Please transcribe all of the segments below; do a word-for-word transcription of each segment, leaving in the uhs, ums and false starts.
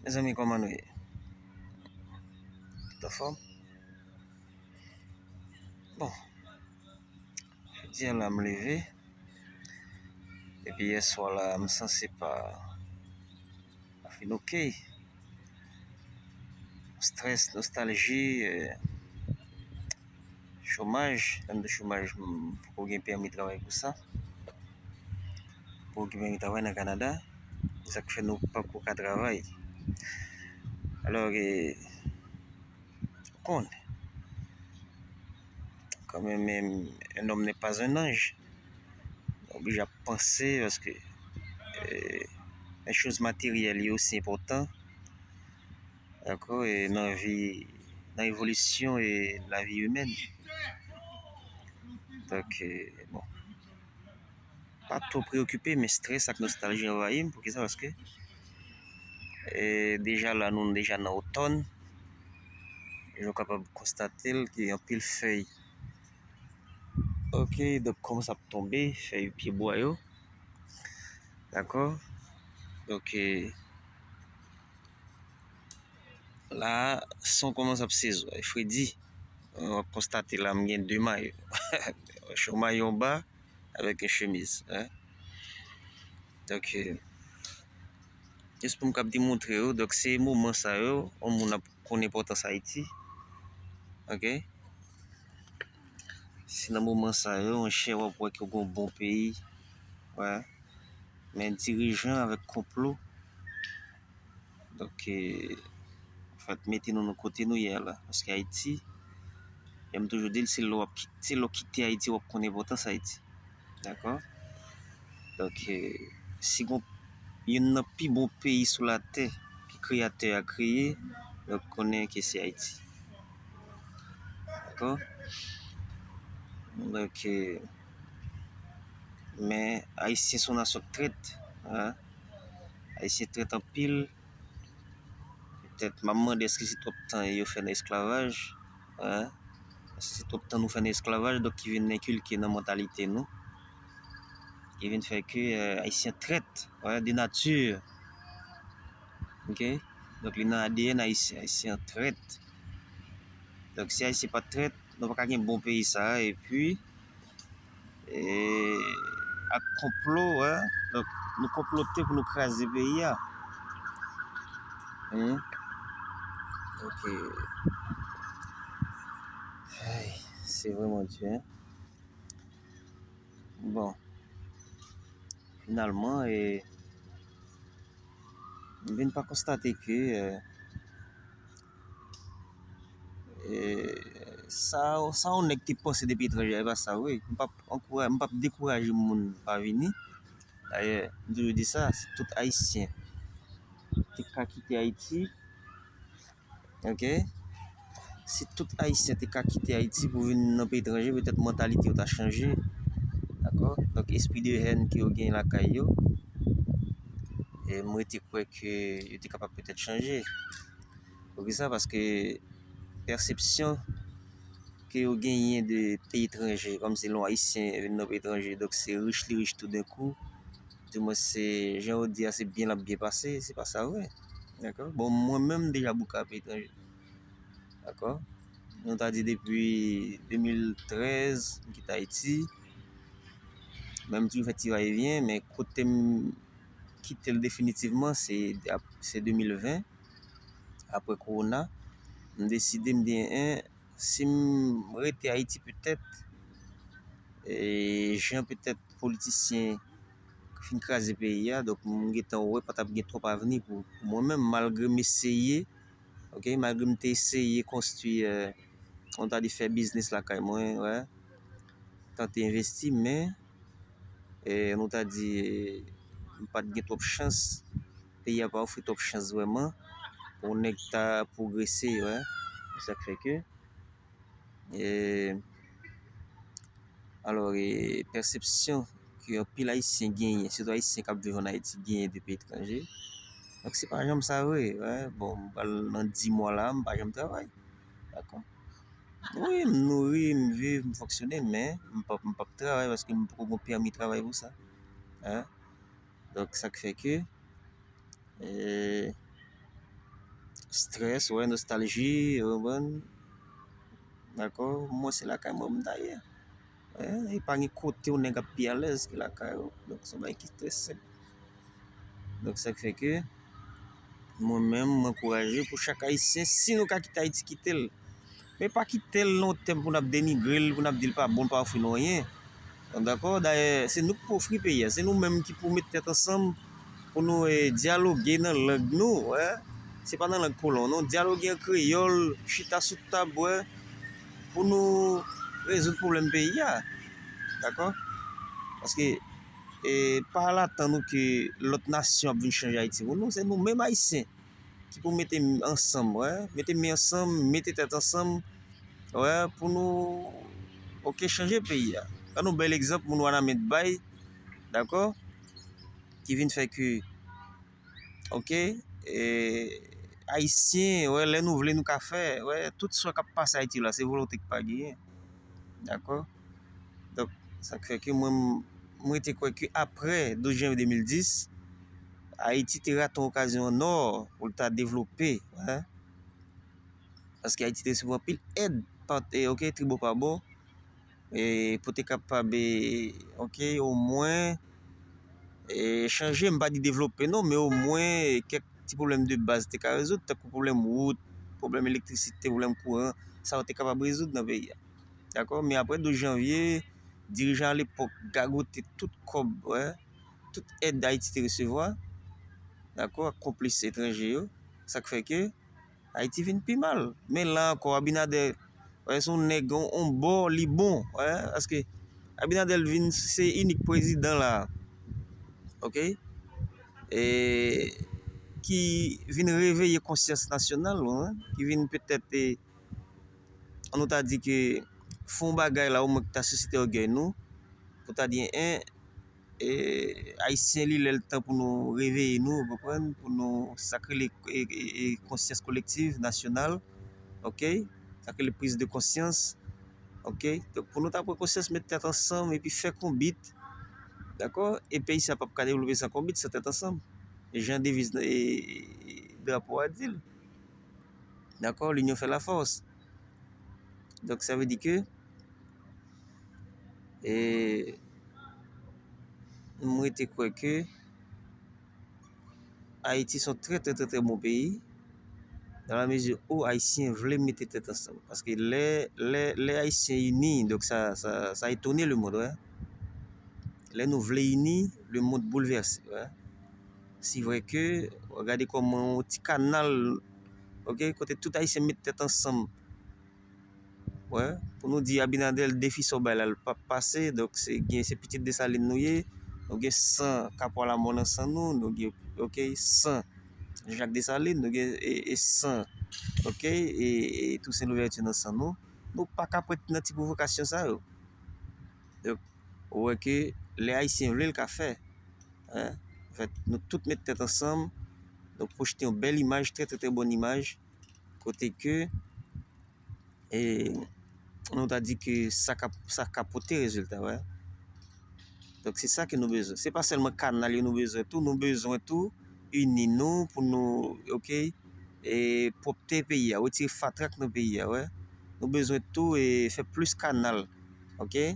Mezanmi, kòman nou ye? Tout anfòm? Bon, jodi a la m leve, epi yè swa la m sanse pa, pa fin oke. Strès, nostalji, eh, chomaj, lè m di chomaj, m poko gen pèmi travay pou sa. Poko gen pèmi travay nan Kanada, se sa k fè nou poko ka travay. Alò, eh, ou konnen, kanmenm, un homme n'est pas un ange. Oblije ap panse, paske, eh, les choses matérielles yo osi enpòtan, dakò, e nan vi, nan evolisyon e lavi imèn. Donk, eh, bon, pa twò preokipe, men strès ak nostalji anvayi m. Poukisa? Paske, eh, deja la, nou deja nan otòn. Jan w kapab konstate l, gen anpil fèy. Oke, donk kòmanse ap tonbe, fèy pyebwa yo. Dakò? Donk, eh, la, san kòmanse ap sezon, e fredi. W ap konstate la, m gen de mayo. Yon mayo anba avèk yon chemiz, hein. Donk, eh, jis pou m kab demontre w, donk se moman sa yo, yon moun ap konn enpòtans Ayiti. Oke? Se nan moman sa yo, monchè, w ap wè ke w gen yon bon peyi. Wè. Men dirijan avèk konplo. Donk, eh, anfèt, mete nou nan kote nou ye a la. Paske Ayiti, jan m toujou di l, se lè w ap ki-, se lè w kite Ayiti, w ap konn enpòtans Ayiti. Dakò? Donk, eh, si gon youn nan pi bon peyi sou latè ke Kreyatè a kreye, donk konnen ke se Ayiti. Dakò? Donk, eh, men Ayisyen se yon nasyon k trèt, hein? Ayisyen trèt anpil. Petèt, m ap mande èske se twòp tan yo fè nan esklavaj, hein? Èske se twòp tan nou fè nan esklavaj, donk ki vin enkilke nan mantalite nou, ki vin fè ke, eh, Ayisyen trèt, wè, de nati. Oke? Donk, li nan A D N Ayisyen, Ayisyen trèt. Donk, si Ayisyen pa t trèt, nou pa ka gen bon peyi sa a, epi, eh, ak konplo, wè. Donk, nou konplote pou nou kraze peyi a. Hmm. Oke. Ay, se vrèman di, hein. Bon. Finalman, eh, m vin pa konstate ke, eh, eh, sa, sa yon nèg te panse depi etranje, e pa sa vre. M p ap ankoura-, m p ap dekouraje moun pa vini. Dayè, m toujou di sa, si tout Ayisyen te ka kite Ayiti, oke? Si tout Ayisyen te ka kite Ayiti pou vin nan peyi etranje, petèt mantalite yo ta chanje. Dakò? Donk, espri de hèn ke yo gen lakay yo, e m rete kwè ke yo te kapab petèt chanje. Poukisa? Paske pèsepsyon ke yo genyen de peyi etranje, kòmsi lè yon Ayisyen vin nan peyi etranje, donk se rich li rich toudenkou. Dimwen, se jan yo di a, se byen l ap byen pase, se pa sa vre. Dakò? Bon, mwen menm, m deja bouke a peyi etranje. Dakò? Nou ta di depi de mil trèz, m kite Ayiti. Men m toujou fè ti vayevyen, men kote m kite l definitivman, se, se de mil ven, apre kowona. M deside, m di, en, si m rete Ayiti, petèt, e, jan petèt politisyen fin kraze peyi a, donk m gentan wè pa t ap gen twòp avni pou, pou mwen menm, malgre m eseye, oke, malgre m te eseye konstwi, eh, nou ta di fè biznis lakay mwen, wè, tante envesti, men, eh, nou ta di, eh, m pa t gen twòp chans, peyi a pa ofri twòp chans vrèman pou nèg ta pwogrese, wè. Se sa k fè ke, eh, alò, eh, pèsepsyon ke anpil Ayisyen genyen, sitou Ayisyen k ap viv ann Ayiti, genyen depi etranje. Donk, se pa janm sa vre, wè. Bon, m pral nan dis mwa la, m pa janm travay. Dakò? Wi, m nouri, m viv, m fonksyone, men m p ap, m p ap travay paske m poko gen pèmi travay pou sa. Hein? Donk, sa k fè ke, eh, Strès, wè, nostalji, ou konprann? Dakò? Mwen, se lakay mwen m ta ye. Wè, e pa gen kote yon nèg ap pi alèz ke lakay ou. Donk, se yon bagay ki trè senp. Donk, sa k fè ke mwen menm, mwen ankouraje pou chak Ayisyen, si nou ka kite Ayiti, kite l. Men pa kite l nan yon tèm pou n ap denigre l, pou n ap di l pa bon, l pa ofri nou anyen. Donk, dakò? Dayè, se nou ki pou ofri peyi a. Se nou menm ki pou met tèt ansanm pou nou, eh, dyaloge nan lang nou, wè. Se pa nan lang kolon, non. Dyaloge an kreyòl, chita sou tab, wè, pou nou rezoud pwoblèm peyi a. Dakò? Paske, eh, pa al atann ou ke lòt nasyon ap vin chanje Ayiti pou nou. Se nou menm Ayisyen ki pou mete m-, ansanm, wè. Mete men ansanm, mete tèt ansanm, wè, pou nou, oke, chanje peyi a. Gad yon bèl egzanp moun Wanament bay, dakò? Ki vin fè ke, oke, eh, Ayisyen, wè, lè nou vle, nou ka fè, wè, tout swa k ap pase Ayiti la, se volonte ki pa genyen. Dakò? Donk, sa k fè ke mwen, mwen te kwè ke aprè douz janvye de mil dis, Ayiti te rate yon okazyon an nò pou l ta devlope, wè. Paske Ayiti te resevwa anpil èd, pa, eh, oke, tribò pa bò, eh, pou te kapab, eh, oke, omwen, eh, chanje, m pa di devlope non, men omwen kèk ti pwoblèm de baz te ka rezoud, tankou pwoblèm wout, pwoblèm elektrisite, pwoblèm kouran, sa yo te kapab rezoud nan peyi a. Dakò? Men aprè douz janvye, dirijan alepòk gagote tout kòb, wè, tout èd Ayiti te resevwa, dakò, ak konplis etranje yo. Sa k fè ke Ayiti vin pi mal. Men la ankò, Abinader, wè, se yon nèg, on, on bò, li bon, wè, paske Abinader vin se inik prezidan la, oke? E ki vin reveye konsyans nasyonal nou, wè, ki vin petèt, e, an nou ta di ke fè yon bagay la, omwen ki ta sisite ògèy nou, pou ta di, en, e, Ayisyen, li lè l tan pou nou reveye nou, ou konprann, pou nou sa k rele, e, e, e, konsyans kolektiv, nasyonal, oke? Sa k rele priz de konsyans, oke? Donk, pou nou ta pran konsyans, met tèt ansanm, epi fè konbit, dakò? E peyi sa p ap ka devlope san konbit, san tèt ansanm. E jan deviz, e, e, drapo a di l. Dakò? L'union fait la force. Donk, sa vle di ke, e, mwen rete kwè ke Ayiti se yon trè, trè, trè, trè bon peyi, dans la mesure où Ayisyen vle mete tèt ansanm. Paske lè, lè, lè Ayisyen ini, donk sa, sa, sa etone lemonn, wè. Lè nou vle ini, lemonn boulvèse, wè. Si vre ke, gade kòman yon ti kanal, oke, kote tout Ayisyen met tèt ansanm, wè, pou nou di Abinader defi sa w bay la, l p ap pase. Donk, se gen, se pitit Desalin nou ye. Nou gen san Kapwa Lamò nan san nou. Nou gen, oke, san Jak Desalin. Nou gen, e, e san, oke, e, e Tousen Louvèti nan san nou. Nou pa ka pran nan ti pwovokasyon sa yo. Donk, ou wè ke lè Ayisyen vle, l ka fè. Hein? Anfèt, nou tout met tèt ansanm. Nou pwojte yon bèl imaj, trè, trè, trè bòn imaj. Kote ke, e, nou ta di ke sa ka, sa ka pote rezilta, wè. Donk, se sa ke nou bezwen. Se pa sèlman kanal yo nou bezwen tou, nou bezwen tou ini nou pou nou, oke, e, pwòpte peyi a, retire fatra k nan peyi a, wè. Nou bezwen tou, e, fè plis kanal, oke.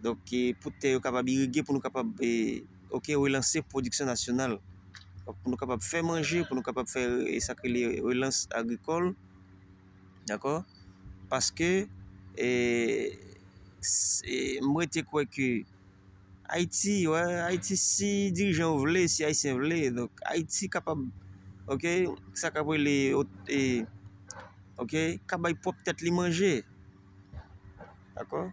Donk, e, pou tè yo kapab irige, pou nou kapab, e, oke, relanse pwodiksyon nasyonal. Donk, pou nou kapab fè manje, pou nou kapab fè, e, sa k rele relans agrikòl, dakò? Paske, e, s-, e, mwen te kwè ke Ayiti, wè, Ayiti, si dirijan yo vle, si Ayisyen vle, donk, Ayiti kapab, oke, sa k ap rele, ot-, e, oke, ka bay pwòp tèt li manje. Dakò?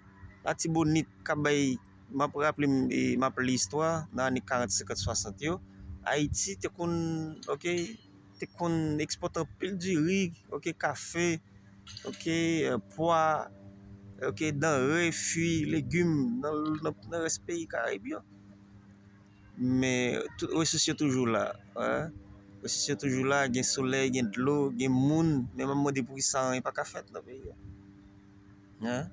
Latibonit ka bay, m ap raple m, e, m ap li istwa, nan ane karant, senkant, swasant yo, Ayiti te konn, oke, te konn ekspòte anpil diri, oke, kafe, oke, e, pwa, oke, danre, fwi, legim nan, nan, nan rès peyi Karayib yo. Men tout resous yo toujou la, hein. Resous yo toujou la, gen solèy, gen dlo, gen moun, men m ap mande poukisa anyen pa ka fèt nan peyi a. Hein?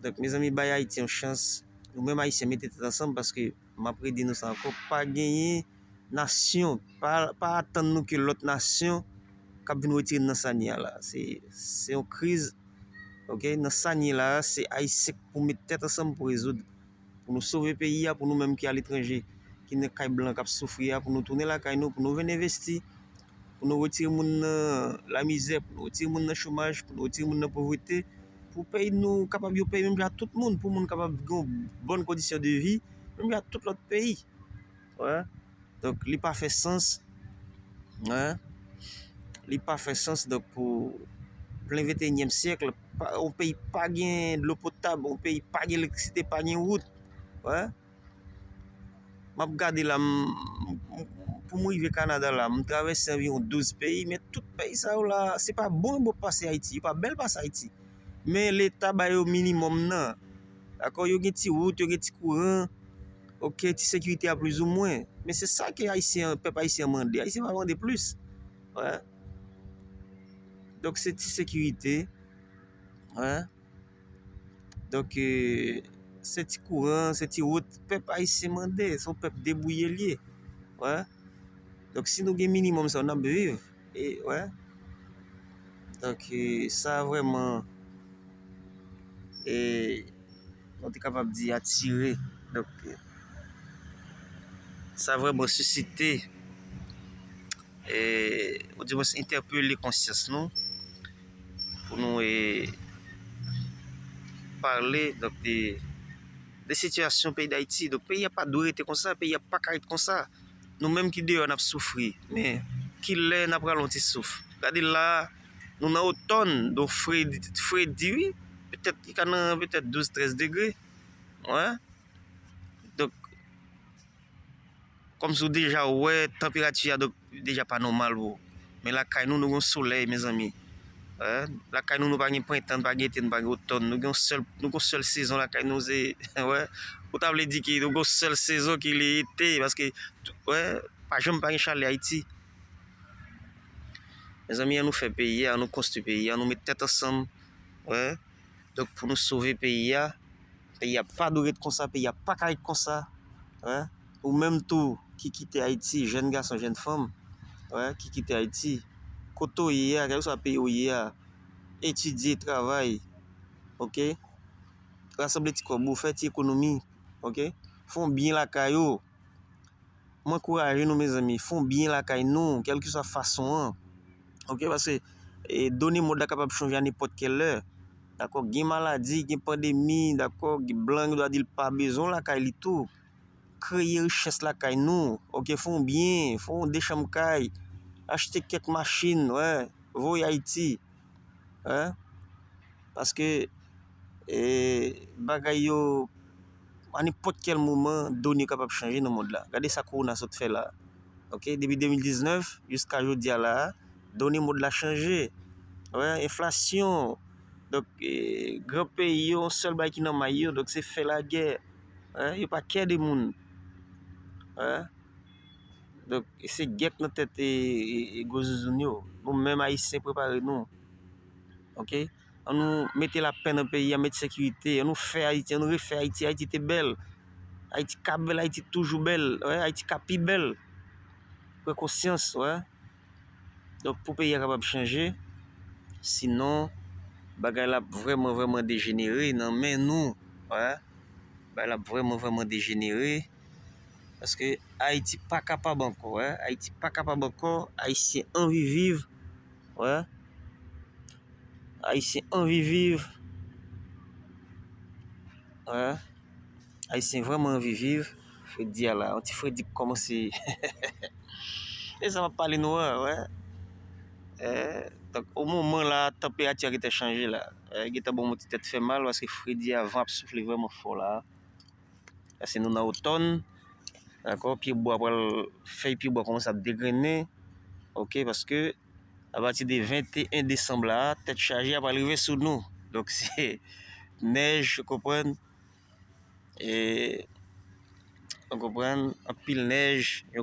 Donk, mezanmi, bay Ayiti yon chans. Nou menm Ayisyen, mete tèt ansanm paske m ap redi nou sa ankò, pa genyen nasyon, pa, pa atann nou ke lòt nasyon k ap vin retire n nan sa n ye a la. Se, se yon kriz, ok? Nan sa n ye la, se Ayisyen k pou met tèt ansanm pou rezoud. Pou nou sove peyi a, pou nou menm ki aletranje, ki nan kay blan k ap soufri a, pou nou tounen lakay nou, pou nou vin envesti, pou nou retire moun nan lamizè, pou nou retire moun nan chomaj, pou nou retire moun nan povrete, pou peyi nou kapab yon peyi menm jan ak tout moun, pou moun kapab gen yon bòn kondisyon de vi, menm jan ak tout lòt peyi. Wè. Donk, li pa fè sans. Wè. Li pa fè sans, donk, pou plen venteyinyèm syèk, pa, yon peyi pa gen dlo potab, yon peyi pa gen elektrisite, pa gen wout. Wè. M ap gade la, m, m, pou m rive Kanada la, m travèse anviwon douz peyi, men tout peyi sa yo la, se pa bon yo pase Ayiti, yo pa bèl pase Ayiti. Men Leta ba yo minimòm nan. Dakò, yo gen ti wout, yo gen ti kouran, ok, ti sekirite a plizoumwen. Men se sa ke Ayisyen, pèp ayisyen an mande. Ayisyen pa mande plis. Wè. Donk, se ti sekirite. Wè. Donk, eh, se ti kouran, se ti wout, pèp ayisyen mande, se yon pèp debouye l ye. Wè. Donk, si nou gen minimòm sa, n ap viv. E, wè. Donk, eh, sa vrèman, eh, nou te kapab di atire. Donk, eh, sa vrèman sisite, eh, ou di mwens entèpele konsyans nou. Pou nou, eh, pale, donk, de, de sitiyasyon peyi Dayiti. Donk, peyi a pa dwe rete konsa, peyi a pa ka ret konsa. Nou menm ki deyò, n ap soufri. Men, kilè n ap rale yon ti souf? Gade la, nou nan otòn, donk, fredi, fredi, wi. Petèt, li ka nan petèt douz, trèz degre. Wè. Donk, kòmsi w deja wè tanperati a, donk, deja pa nòmal pou ou. Men lakay nou, nou gen yon solèy, mezanmi. Wè, lakay nou, nou pa gen prentan, nou pa gen ete, nou pa gen otòn. Nou gen yon sèl, nou gen yon sèl sezon lakay nou, se, wè, ou ta vle di ke nou gen yon sèl sezon ki li ete, paske, wè, pa janm pa gen chalè Ayiti. Mezanmi, an nou fè peyi a, an nou konstwi peyi a, an nou met tèt ansanm, wè. Donk, pou nou sove peyi a, peyi a pa dwe ret konsa, peyi a pa ka ret konsa. Wè. Ou menm tou ki kite Ayiti, jèn gason, jèn fanm, wè, ki kite Ayiti, kote w ye a, kèlkeswa peyi w ye a, etidye, travay, ok? Rasanble ti kòb ou, fè ti ekonomi, ok? Fè yon byen lakay ou. M ankouraje nou, mezanmi, fè yon byen lakay nou, kèlkeswa fason an. Ok, paske, e, done mond la kapab chanje a nenpòt kèl lè. Dakò, gen maladi, gen pandemi, dakò, gen blan gen dwa di l pa bezwen w lakay li tou. Kreye richès lakay nou. Ok, fè yon byen, fè yon de chanm kay, achte kèk machin, wè, voye Ayiti. Wè. Paske, e, bagay yo, a nenpòt kèl moman, done yo kapab chanje nan mond la. Gade sa kowona sot fè la. Ok, depi de mil diznèf jiska jodi a la, done mond la chanje. Wè, enflasyon. Donk, e, gran peyi yo, yon sèl bagay ki nan may yo, donk se fè lagè. Wè, yo pa kè de moun. Wè. Donk, se gè k nan tèt e, e, e gwo zouzoun yo. Nou menm Ayisyen, prepare nou. Ok? An nou mete lapè nan peyi a, mete sekirite. An nou fè Ayiti, an nou refè Ayiti. Ayiti te bèl. Ayiti ka bèl, Ayiti toujou bèl. Wè, Ayiti ka pi bèl. Pran konsyans, wè. Donk, pou peyi a kapab chanje, sinon, bagay la ap vrèman, vrèman dejenere nan men nou, wè. Bagay la ap vrèman, vrèman dejenere. Paske Ayiti pa kapab ankò, wè. Ayiti pa kapab ankò. Ayisyen anvi viv, wè. Ayisyen anvi viv, wè. Ayisyen vrèman anvi viv. Fredi a la, yon ti fredi k kòmanse. E sa m ap pale nou an, wè. E, donk, o moman la, tanperati a gentan chanje la. E, gentan ban m yon ti tèt fè mal, paske fredi a, van ap soufle vrèman fò la. Paske nou nan otòn, dakò, pyebwa pral, fèy pyebwa kòmanse ap degrennen, ok, paske apati de venteyen desanm la, tèt chaje a pral rive sou nou. Donk, se nèj, ou konprann, e, ou konprann, anpil nèj, yo